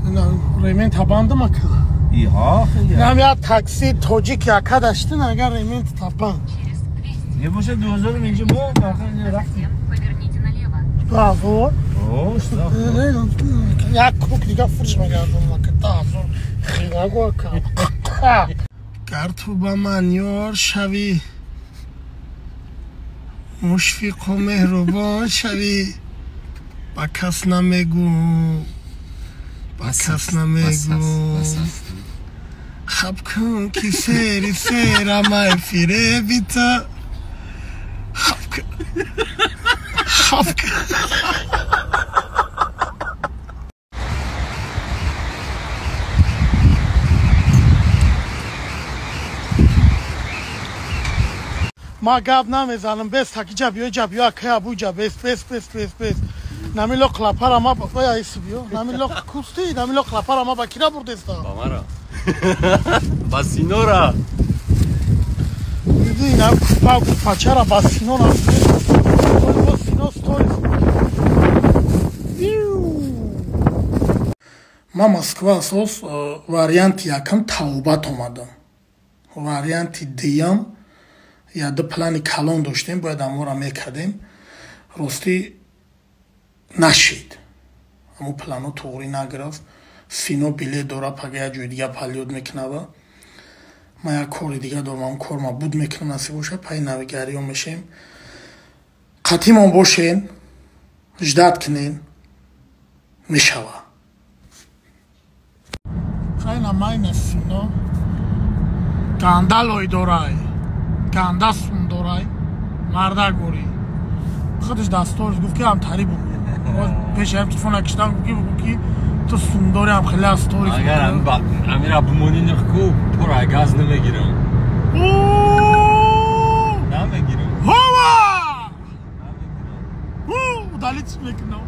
Ремень табандам ака. Иҳа, хеле. Нам я такси тоҷик яка даштин, агар ремень табанд. Не бошад 2000 инҷо мо фарқ рафтем. Поверните налево. 2000? О, штраф. Як круг дига фурш мегардонам ака. 2000 хинаго ака. Гар ту ба ман ёр шавӣ, мушфиқу меҳрубон шавӣ, ба кас намегӯ, ба кас намегӯ. Хаб кун ки сери серамай фиреби ту. Хаб кун, хаб кун. Ма гап намезанам, бес таки ҷа биё, ҷа биё, акая бу ҷа, бес, бес, бес, бес, бес. Нами лоқ лапара ма, оя ису биё, нами лоқ кусти, нами лоқ лапара ма ба кира бурдеста? Ба мара. Ба Синора. Диди, на купа, купачара ба Сино набурдеста. Ба Сино сторис. Ма Москва асос варианти якам тавбат омадам. Варианти дуюм я ду плани калон доштем, бояд амора мекардем. Ростӣ нашид. Аму плано туғрӣ нагирифт. Сино билет дора, пага як ҷои дига палёд мекунава. Ман як кори дига дорам, ам кор ма буд мекунам, насиб боша, пай навигариё мешем. Қатимон бошен, ждат кунен, мешава. Хайна майна Сино ганда лой дорай. Ганда сум дорай, марда гори. Худаш дасторис гуфт ки ҳам тари буд. Пеши ҳам телефона киштам, гуфт ки бугу ки ту сум дори, ҳам хеле аз сторис. Агар амира бумонӣ нихку, тура газ намегирам. Намегирам. Ҳова! Удалить мекунам.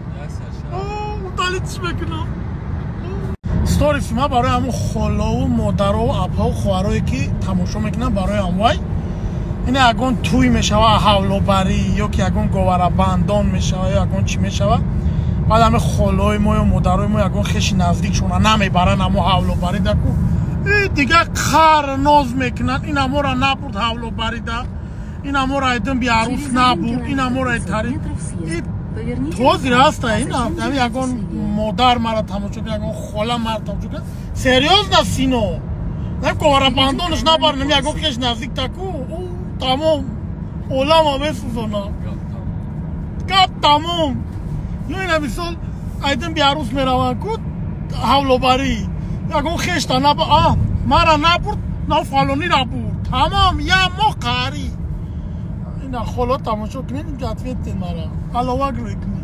Удалить мекунам. Сториси ма барои ҳамун холову модарову апаву хоҳарое ки тамошо мекунам, барои ҳамвай. Ин ягон туй мешава, ҳавлобарӣ, ё ки ягон говарабандон мешава, ё ягон чӣ мешава. Баъд ҳаме холои мо ё модарои мо ягон хеши наздикшона намебаранд амо ҳавлобарӣ даку. Дига қар ноз мекунанд. Ин амора набурд ҳавлобарида, ин амора айдин биарӯс набурд, ин амора айтари. Ҳозир ҳаста ин ҳами ягон модар мара тамошо кунад, ягон хола мара тамошо кунад. Серьёзно, Сино? На говарабандонаш набаранд, ягон хеш наздик таку. Тамом, олама месӯзона. Гап тамом. Ё ина мисол айдин биарӯс мераванд ку ҳавлобарӣ, ягон хешта наба, а мара набурд, на фалонира бурд. Тамом, я мо қарӣ. Ина холо тамошо кунед, инҷа ответте мара. Аловак рӯй кунед.